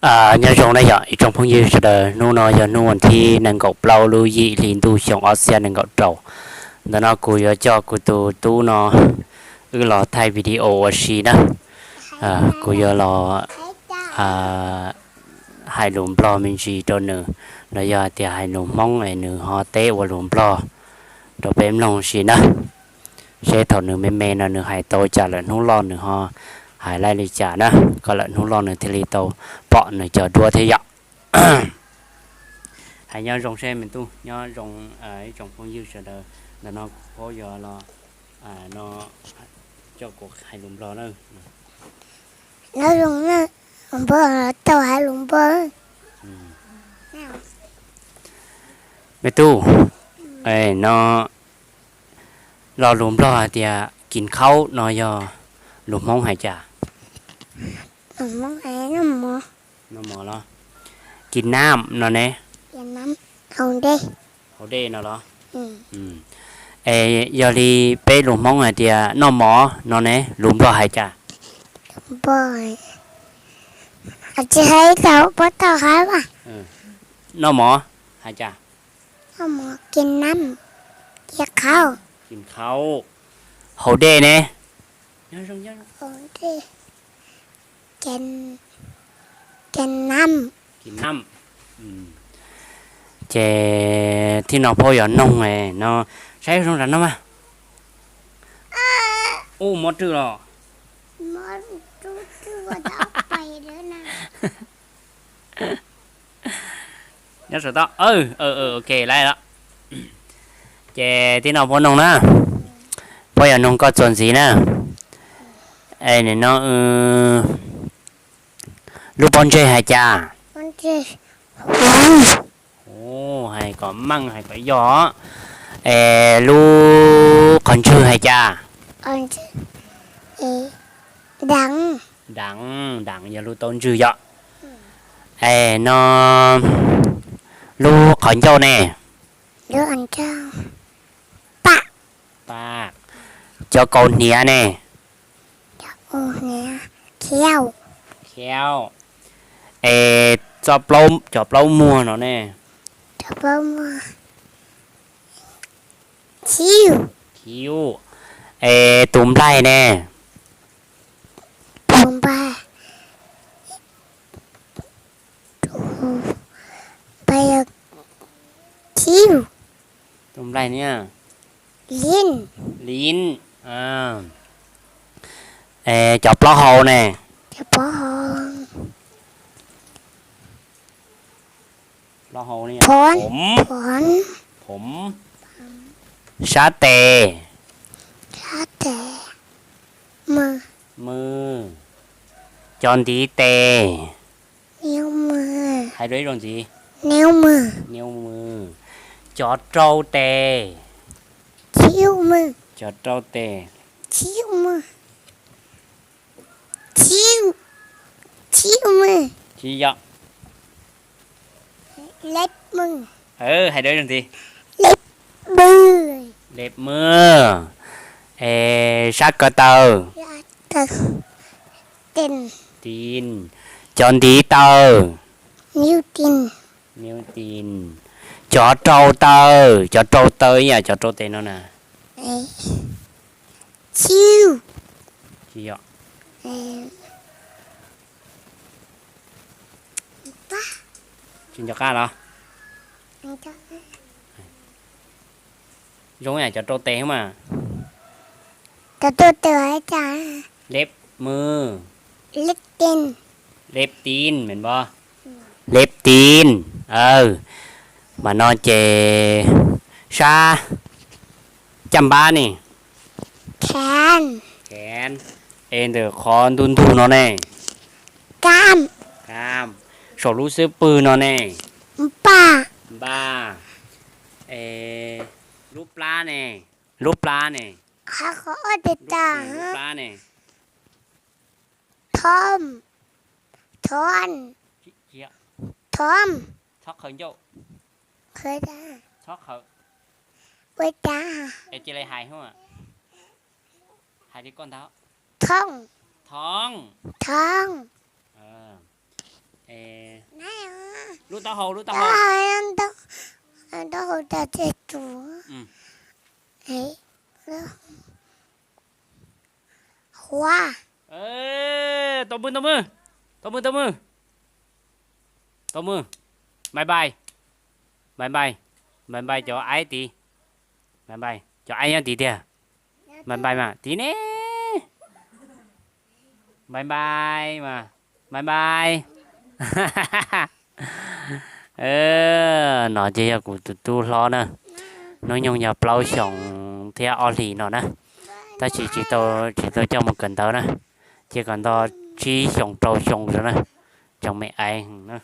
Nyob zoo na yom ib tsoom phooj ywg sawv daws, hnub no yog hnub vas thib nees nkaum plaub lub yim hli ntuj xyoo ob txhiab nees nkaum rau. Ntawm no kuv yuav coj kuv tus tub no wb los thaij video ua si na. Kuv yuav los hais lus Nplog me ntsis rau nws, los yog hais tias hais lus Hmoob es nws ho teb ua lus Nplog rau peb mloog ua si na. Seb thaum nws me me no nws hais tau cas, lawm hnub loj nws ho hais laij li cas na, kom lawm hnub loj nws thiaj li tau pom nws cov duab thiab yom. Hais nyob zoo seb me tub. Nyob zoo ib tsoom phooj ywg sawv daws, ntawm no kuv yuav los no coj kuv hais lus Nplog na. Nyob zoo na, tau hais lus Nplog. Me tub, no lo lus Nplog hais tias kis khaub no yog lus Hmoob hais cas? Noj mov los? Kis nam no ne? Haus dej no los? Es yog li peb lus Hmoob hais tias noj mov no ne, lus Nplog hais cas? Tsis hais tau, puas tau hais? Noj mov hais cas? Kis nam, kis khaub. Haus dej ne? Kis nam. Ces thib no phauj yuav noog no, saib zoo nram no mas. Ub, mob rwj los? Nyob saum toj. Ok, lawm. Ces tib no phauj noog na, phauj yuav noog koj txuas ntxiv na. Es nim no lub pob ntseg hais cas? Hais kom meej, hais kom yog. Es lub qhov ntswg hais cas? Dam, dam yog lub taub ntswg yom. Es no lub qhov ncauj ne? Cov kaus hniav ne? Khiav. Es cov plaub muag no ne? Khiv. Es tus nplaig ne? Tus nplaig ne? Liv. Es cov plaub hau ne? Phom. Sab tes? Cov ntiv tes? Hais rau ib zaug ntxiv. Cov rau tes? Cov rau tes? Tsis yog. Hais rau ib zaug ntxiv. Leb mws. Es sab ko taw? Cov ntiv taw? Cov rau taw? Cov rau taw ib yam cov rau tes no na? Tsis yog. Tsis nco qab los? Zoo yam cov rau tes mas. Leb mws. Leb tis, me npog. Leb tis. Aw, mas no ces sab caj npab ne? Es ntawm qhov ntug ntug no ne? Saum lub xub pwg no ne? Npaj. Es lub plab ne? Lub plab ne? Lub plab ne? Thom. Thom. Txhob qhawv ncauj. Ua cas? Es cia li hais, hais li koj ntag. Thoob. Thoob. Thoob. Lub taub hau, lub taub hau. Taub hau tas ces tsuas. Huav. Tau mw, tau mw, tau mw, tau mw, tau mw. Bye bye, bye bye, bye bye cov aib tid. Bye bye cov aib nyob tid tiag. Bye bye mas tid ne. Bye bye mas. Bye bye. No ces yog kuv tus tub hlob na, hnub nyoog yog plaub xyoos thiab ob hlis no na, tab sis tsis tau, tsis tau coj mus kawm ntawv na, ces kom nto tsib xyoos rau xyoo xwb na, tsoom me aiv na.